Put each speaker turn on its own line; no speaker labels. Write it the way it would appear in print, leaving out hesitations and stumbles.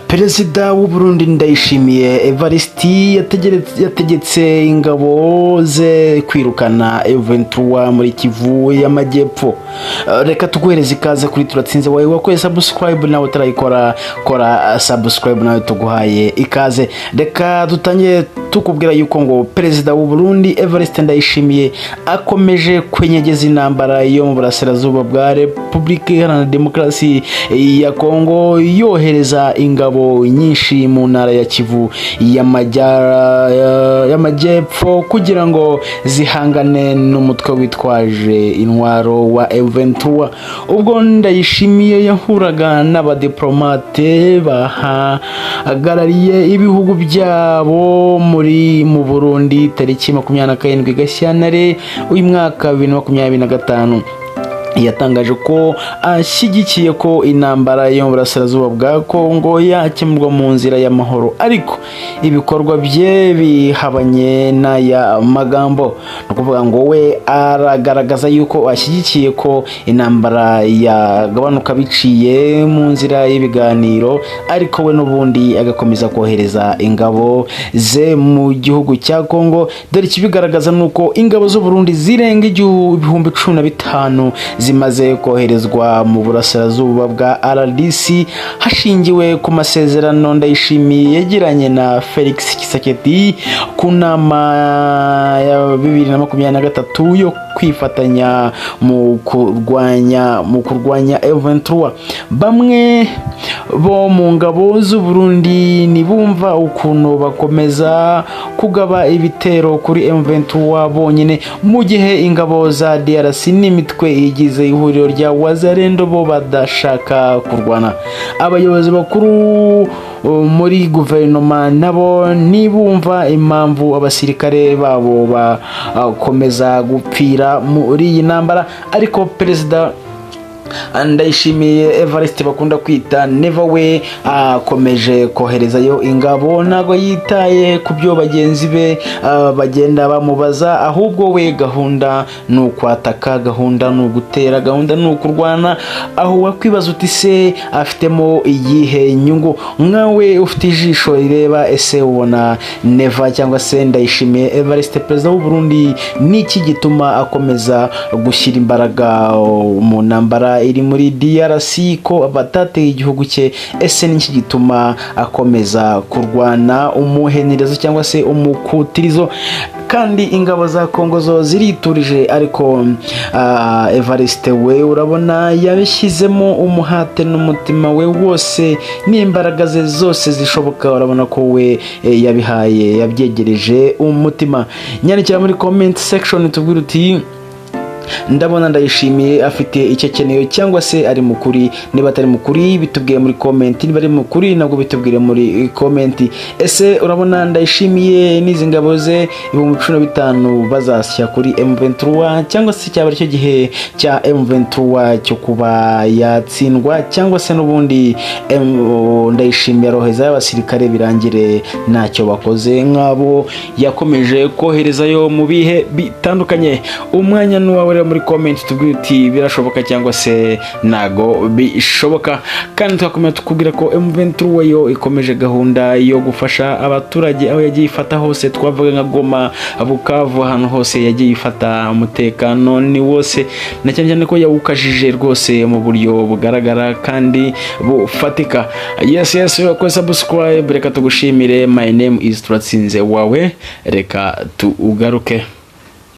Perezida w'u Burundi Ndayishimiye Evariste yategetse ingabo ze kwirukana M23 muri Kivu y'Amajyepfo. Reka tuguhereze ikaze kuri Turatsinze. Wawe wakoze subscribe, nawe utarayikora kora subscribe, nawe tuguhaye ikaze. Reka dutangire tukubwira yuko ngo perezida w'u Burundi Evariste Ndayishimiye akomeje kwenyegeza intambara yo mu burasirazuba bwa Repubulika Iharanira Demokarasi ya Kongo, yohereza ingabo nyinshi mu ntara ya Kivu y'Amajyepfo kugira ngo zihangane n'umutwe witwaje intwaro wa M23. Ubwo Ndayishimiye yahuraga n'abadiplomate bahagarariye ibihugu byabo mu Burundi tariki 27 Gashyantare uyu mwaka 2025, yatangaje ko ashyigikiye ko intambara yo mu burasirazuba bwa Kongo yakemurwa mu nzira y'amahoro, ariko ibikorwa bye bihabanye n'aya magambo. Ni ukuvuga ngo we aragaragaza yuko ashyigikiye ko intambara yagabanuka biciye mu nzira y'ibiganiro, ariko we n'ubundi agakomeza kohereza ingabo ze mu gihugu cya Kongo. Dore ikibigaragaza ni uko ingabo z'u Burundi zirenga 15,000 zimaze koherezwa mu burasirazuba bwa RDC, hashingiwe ku masezerano Ndayishimiye yagiranye na Felix Tshisekedi ku nama ya 2023 yo kwifatanya mu kurwanya M23. Bamwe bo mu ngabo z'u Burundi ntibumva ukuntu bakomeza kugaba ibitero kuri M23 bonyine, mu gihe ingabo za DRC n'imitwe igize ihuriro rya Wazalendo bo badashaka kurwana. Abayobozi bakuru muri guverinoma nabo ntibumva impamvu abasirikare babo bakomeza gupfira muri iyi ntambara. Ariko perezida Ndayishimiye Evariste bakunda kwita Neva we akomeje koherezayo ingabo, ntabwo yitaye ku byo bagenzi be bagenda bamubaza, ahubwo we gahunda ni ukwataka, gahunda ni ugutera, gahunda ni ukurwana. Aho wakwibaza uti: "Se afitemo iyihe nyungu?" Nkawe ufite ijisho rireba, ese ubona Neva cyangwa se Ndayishimiye Evariste, perezida w'u Burundi, niki gituma akomeza gushyira imbaraga mu ntambara iri muri DRC, ko batateye igihugu cye? Ese niki gituma akomeza kurwana umuhenerezo cyangwa se umukutirizo, kandi ingabo za Kongo zo ziriturije? Ariko Evariste we urabona yabishyizemo umuhate n'umutima we wose n'imbaraga ze zose zishoboka. Urabona ko we yabihaye, yabyegereje umutima. Nyandikira muri comment section tubwire uti: "Ndabona Ndayishimiye afite icyo akeneye cyangwa se ari mukuri." Niba atari mukuri bitubwiye muri comment, niba ari mukuri nabwo bitubwire muri comment. Ese urabona Ndayishimiye n'izi ngabo ze 15,000 bazasya kuri M23, cyangwa se cyaba aricyo gihe cya M23 cyo kuba yatsindwa, cyangwa se n'ubundi Ndayishimiye aroheza abasirikare birangire ntacyo bakoze, nk'abo yakomeje koherezayo mu bihe bitandukanye? Umwanya n'uwawe rero, muri comment tubwire uti birashoboka cyangwa se ntago bishoboka. Kandi tugakomeza tukubwira ko M23 yo ikomeje gahunda yo gufasha abaturage aho yagiye ifata hose. Twavuga nka Goma, Bukavu, ahantu hose yagiye ifata umutekano ni wose, na cyane cyane ko yawukajije rwose mu buryo bugaragara kandi bufatika. Yes, wakoze subscribe, reka tugushimire. My name is Turatsinze wawe, reka tugaruke.